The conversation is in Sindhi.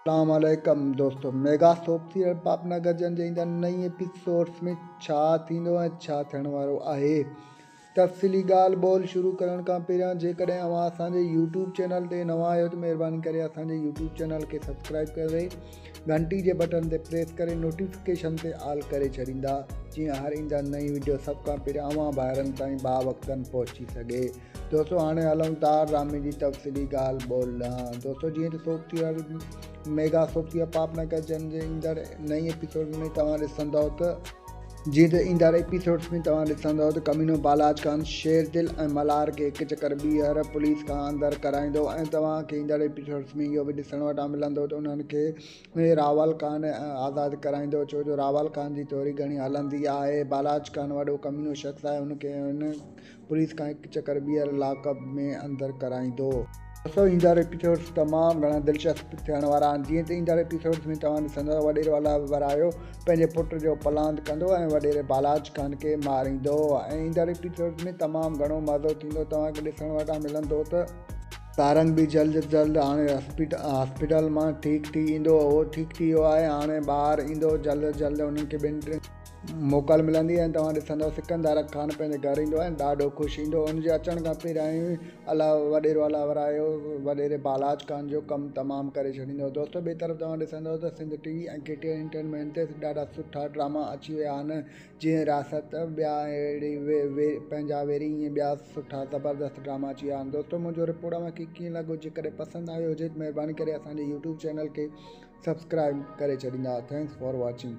اسلام عليڪم دوستو ميگا سوپ سيريل پاپ نه گجن جي ايندڙ نئين ايپيسوڊس ۾ ڇا ٿيندو ۽ ڇا ٿيڻ وارو آهي تفصيلي ڳالهه ٻولهه شروع ڪرڻ کان پهريان جيڪڏهن اوهان اسان جي يوٽيوب چينل تي نوان آهيو ته مهرباني ڪري اسان جي يوٽيوب چينل کي سبسڪرائب ڪري گهنٽي جي بٽڻ تي پريس ڪري نوٽيفڪيشن تي آل ڪري ڇڏيندا جيئن هر ايندڙ نئين وڊيو سڀ کان پهريان اوهان ڀائرن تائين با وقتن پهچي سگهي. دوستو هاڻي هلون ٿا ڊرامي جي تفصيلي ڳالهه ٻولهه ڏانهن. دوستو جيئن ته سوپ ٿي ويا ميگا سوپ ٿي ويا پاپ نه ڪجن جي ايندڙ نئين ايپيسوڊ ۾ توهان ڏسندؤ ته جيئن ته ايندڙ ايپيسوڊس ۾ توهان ڏسندؤ ته ڪمينو بالاچ خان شير دل ۽ ملهار کي هڪ چڪر ٻيهر پوليس کان اندر ڪرائيندو ۽ توهان کي ايندڙ ايپيسوڊس ۾ اهو به ڏسڻ وٽان ملندو ته انهن کي راول خان آزاد ڪرائيندو ڇو جو راول خان جي ٿوري گهڻي هلندي آهي بالاچ خان وڏو ڪمينو شخص آهي ان کي ان پوليس کان هڪ چڪر ٻيهر لاڪ اپ ۾ اندر ڪرائيندو. دوستو ايندڙ ايپيسوڊس تمام گهڻا دلچسپ ٿيڻ وارا آهن جيئن ته ايندڙ ايپيسوڊس ۾ توهان ڏسندو ته وڏيرو الله ورايو پنهنجي پٽ جو پلاند ڪندو ۽ وڏيري بالاچ خان کي ماريندو ۽ ايندڙ ايپيسوڊس ۾ تمام گهڻو مزو ٿيندو توهان کي ڏسڻ وٽان ملندو ته سارنگ به جلد از جلد هاڻي هاسپيٽل مان ٺيڪ ٿي ايندو اهو ٺيڪ ٿي ويو آهي هاڻي ٻاهر ايندو جلد از جلد انهن کي ٻن ٽن موڪل ملندي ۽ توهان ڏسندؤ سڪندر خان پنهنجي گهر ايندو ۽ ڏاڍو خوش ايندو. هن جي اچڻ کان پهريان ئي الله وڏيرو الله ورايو وڏيري بالاچ خان جو ڪم تمام ڪري ڇڏيندو. دوستو ٻئي طرف توهان ڏسندؤ ته Sindh T V ۽ K T N entertainment تي ڏاڍا سٺا ڊراما اچي ويا آهن جيئن رياست ٻيا اهڙي پنهنجا ويري ائين ٻيا سٺا زبردست ڊراما اچي ويا آهن. دوستو منهنجو رپورٽ اوهان کي ڪيئن لڳو جيڪڏهن پسند آيو هجي ته مهرباني ڪري اسان جي يوٽيوب چينل کي سبسڪرائب ڪري ڇڏيندا. Thanks for watching.